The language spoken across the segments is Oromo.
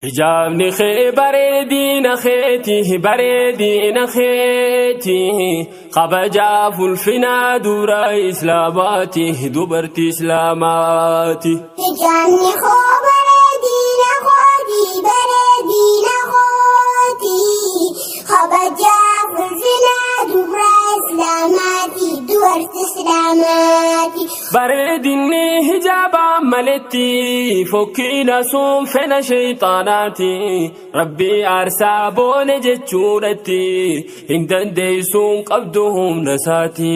Hijaabni kee bareedina keeti, bareedina keeti, kabajaaf ulfinaa dura islaamaati, dubartii islaamaati. Hijaabni koo bareedina kooti, bareedina kooti, kabajaaf ulfinaa dubra islaamaati, dubartii islaamaati. Bareedinni hijaabaa maletti fokkina sun fedha shayxaanaati. Rabbii aarsaa boone jechuudhatti hin dandeessuun qabdu humna isaati.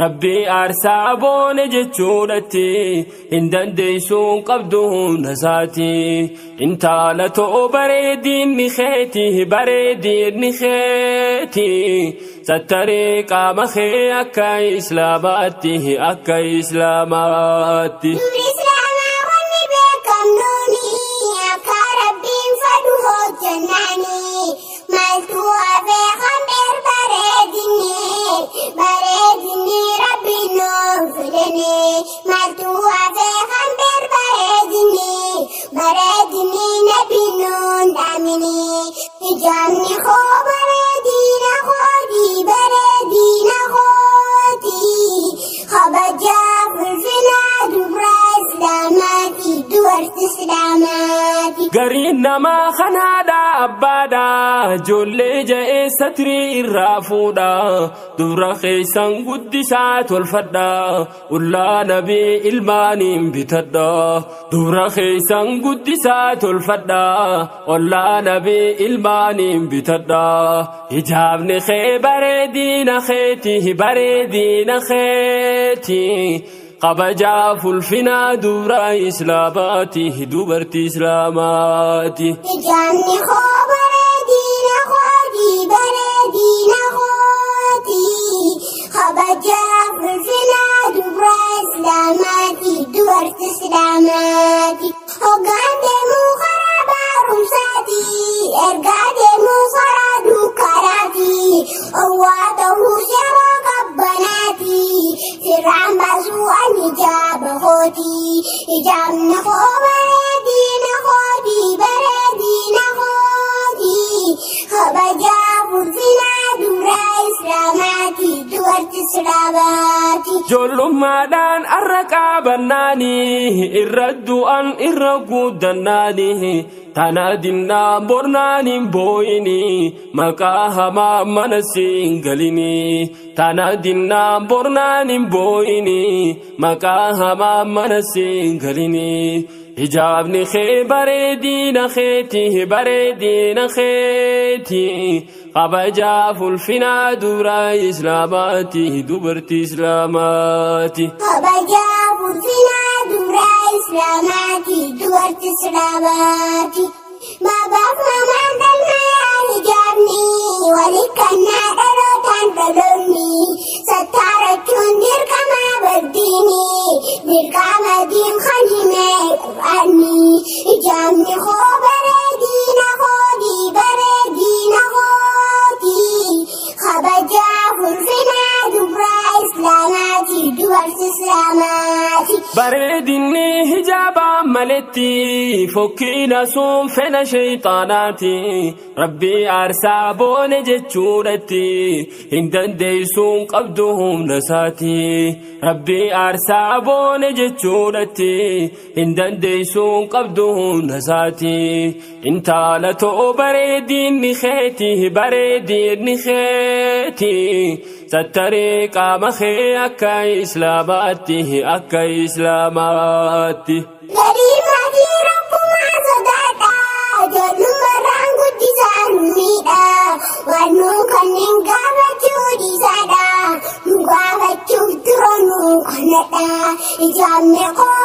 Rabbii aarsaa boone jechuudhatti hin dandeessuun qabdu humna isaati. Intala ta'oo bareedinni keeti, bareedinni keeti, sattaree qaama kee akka islaamaatti, akka islaamaatti. Dubri islaamaa wanni beekamnuuni akka rabbiin fedhu hojjennaani. Maaltu hafee hambir bareedinni, bareedinni rabbiin nuuf fidani. Maaltu hafee hambir bareedinni, bareedinni nabiin nuun dhaamini. Hijaabni koo bareedina kooti, bareedina kooti, kabajaaf ulfinaa dubra islaamaati, dubartii islaamaati. Gariin namaa kanaadha abbaadha, ijoollee ja'ee satrii irraa fuudha, dubra keessan guddisaa tolfadha, ullaa nabii ilmaaniin bitadha. Dubra keessan guddisaa tolfadha, ollaa nabii ilmaaniin bitadha. Hijaabni kee bareedina keeti, bareedina keeti, kabajaaf ulfinaa dubra islaamaati, dubartii islaamaati. Hijaabni koo bareedina kooti, bareedina kooti, kabajaaf ulfinaa dubra islaamaati, dubartii islaamaati. Hoggaan deemuu karaa barumsaati, ergaa deemuu karaa dukkanaati, owwaa ta'uu yeroo qabbanaati, firraan baasuu ani hijaaba kooti. Hijaabni koo bareedina kooti, bareedina kooti, kabajaaf ulfinaa dubra islaamaati, dubartii islaamaati. Ijoollummaadhaan arra qaabannaanii irra du'an irra guddannaanii, tana dinnaa bornaan hin boo'inii, maqaa hamaa mana siin galinii. Tana dinnaa bornaan hin boo'inii, maqaa hamaa mana siin galinii. Hijaabni kee bareedina keeti, bareedina keeti, kabajaaf ulfinaa dura islaamaati, dubartii islaamaati. Kabajaaf ulfinaa dubra islaamaati, dubartii islaamaati. Babaaf mamaan galmayaa hijaabni wali kannaa dhalootaan dhaloonni. Sattaarachuun dirqama baddiini, dirqama diin kan hime qur'aanni. Hijaabni koo bareedina kooti, bareedina kooti, kabajaaf ulfinaa dubra islaamaati, dubartii islaamaati. Bareedinni hijaabaa maletti fokkina sun fedha shayxaanaati. Rabbii aarsaa boone jechuudhatti hin dandeessuun qabdu humna isaati. Rabbii aarsaa boone jechuudhatti hin dandeessuun qabdu humna isaati. Intala ta'oo bareedinni keeti, bareedinni keeti, sattaree qaama kee akka islaamaatti, akka islaamaatti. Garii maatii rabbumaa sodaadha, ijoollummaarraan guddisaa nu miidha. Waan nu kanneen gaafachuu dhiisaadha, nu gaafachuuf dura nu kanadha. Hijaabni koo